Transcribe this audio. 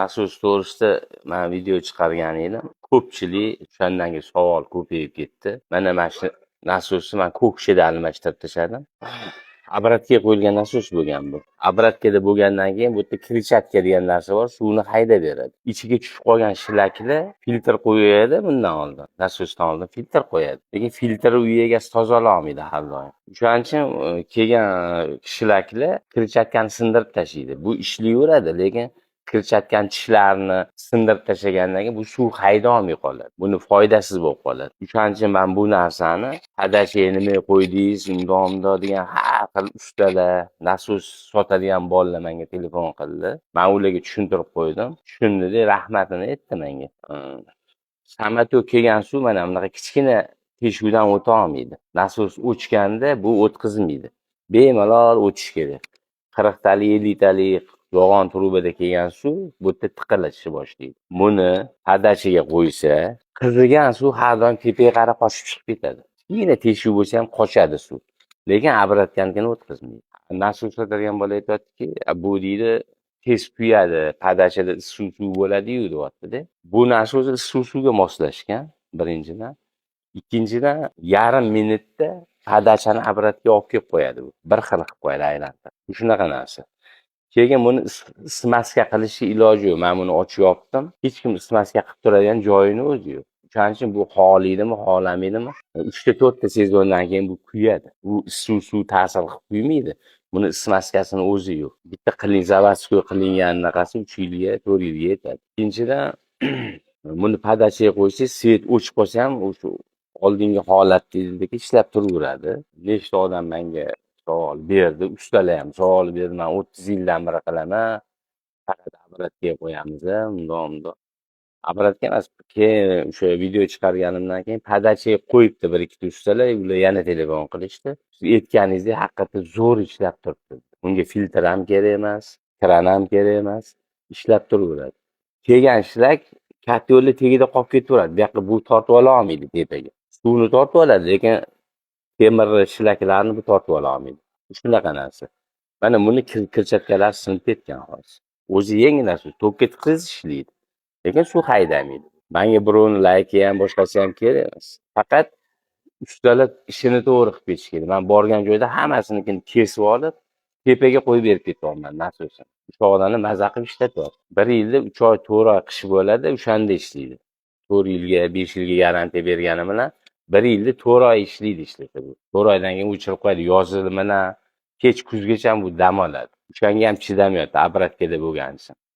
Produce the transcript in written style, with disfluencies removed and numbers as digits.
Nasos to'g'risida man video chiqargan edim. Ko'pchilik o'shandan keyin savol ko'payib ketdi. Mana shu nasosni man Ko'kshida almashtirib tashladim. Обратка ga qo'yilgan nasos bo'lgan bu. Обратка da bo'lgandan keyin bu yerda крыльчатка degan narsa bor, suvni haydab beradi. Ichiga tushib qolgan shlaklar filtr qo'yadi bundan oldin. Nasosdan oldin filtr qo'yadi. Lekin filtrni uy egasi tozalolmaydi har doim. O'shaning uchun kelgan shlaklar крыльчатка ni sindirib tashlaydi. Bu ishlayveradi, lekin крыльчатка ni tishlarini sindirib tashlagandan keyin bu suv haydolmay qoladi. Buni foydasiz bo'lib qoladi. O'shaning uchun man bu narsani подача ga nimaga qo'ydingiz, undoq bundoq degan har xil ustalar, nasos sotadigan bolalar menga telefon qildi. Man ularga tushuntirib qo'ydim. Tushundida, rahmatini aytdi menga. Самотёк kelgan suv mana bunaqa kichkina teshuvdan o'ta olmaydi. Nasos o'chganda bu o'tkazmaydi. Bemalol o'tishi kerak. 40 talik, 50 talik yo'g'on trubada kelgan suv bu yerda tiqilishni boshlaydi. Buni подача ga qo'ysa, qizigan suv har doim tepaga qarab qochib chiqib ketadi. Kichkina teshuv bo'lsa ham qochadi suv. Lekin обратка nikini o'tkazmaydi. Nasos sotadigan bola aytyaptiki, bu deydi, tez kuyadi, подача da issiq suv bo'ladi-yu, deyapti-da. Bu narsa o'zi issiq suvga moslashgan, birinchidan. Ikkinchidan, yarim minutda подача ni обратка ga olib kelib qo'yadi bu. Bir xil qilib qo'yadi, aylantirib. Bu shunaqa narsa. Keyin buni смазка qilishni iloji yo'q. Men buni ochib yopdim. Hech kim смазка qilib turadigan joyini o'zi yo'q. O'shaning uchun bu xohlaydimi, xohlamaydimi, 3 ta 4 ta sezondan keyin bu kuyadi. U issiq suv ta'sir qilib kuymaydi. Buni смазка sini o'zi yo'q. Bitta qiling, заводской qilingan anaqasi 3 yilga, 4 yilga yetadi. Ikkinchidan, buni подача ga qo'ysangiz, свет o'chib qolsa ham o'sha oldingi holatdagidek ishlab turaveradi. Nechta odam menga savol berdi, ustalar ham savol berdi. Man 30 yildan beri qilaman. Faqat обратка ga qo'yamiz, undoq bundoq. Обратка emas, keyin o'sha video chiqarganimdan keyin подача ga qo'yibdi bir ikkita ustalar, ular yana telefon qilishdi. Siz aytganingizdek, haqiqatda zo'r ishlab turibdi. Unga filtr ham kerak emas, kran ham kerak emas, ishlab turaveradi. Kelgan shlak katta yo'lni tagida qolib ketaveradi. Bu yoqqa bu tortib ola olmaydi tepaga. Suvni tortib oladi, lekin temir shlaklarni bu tortib ola olmaydi. Shunaqa narsa. Mana buni крыльчатка lari sinib ketgan hozir. O'zi yangi narsa, tokka tiqsangiz ishlaydi. Lekin suv haydamaydi. Manga birovni layki ham, boshqasi ham kerak emas. Faqat ustalar ishini to'g'ri qilib ketish kerak. Man borgan joyda hammasinikini kesib olib, tepaga qo'yib berib ketyapman nasosini. Ushoqlarni maza qilib ishlatyapti. Bir yilda 3 oy, 4 oy qish bo'ladi, o'shanda ishlaydi. 4 yilga, 5 yilga garantiya bergani bilan bir yilda 4 oy ishlaydi ishlasa bu. 4 oydan keyin o'chirib qo'yadi. Yozi bilan kech kuzgacha bu dam oladi. O'shanga ham chidamayapti, обратка da bo'lgani uchun.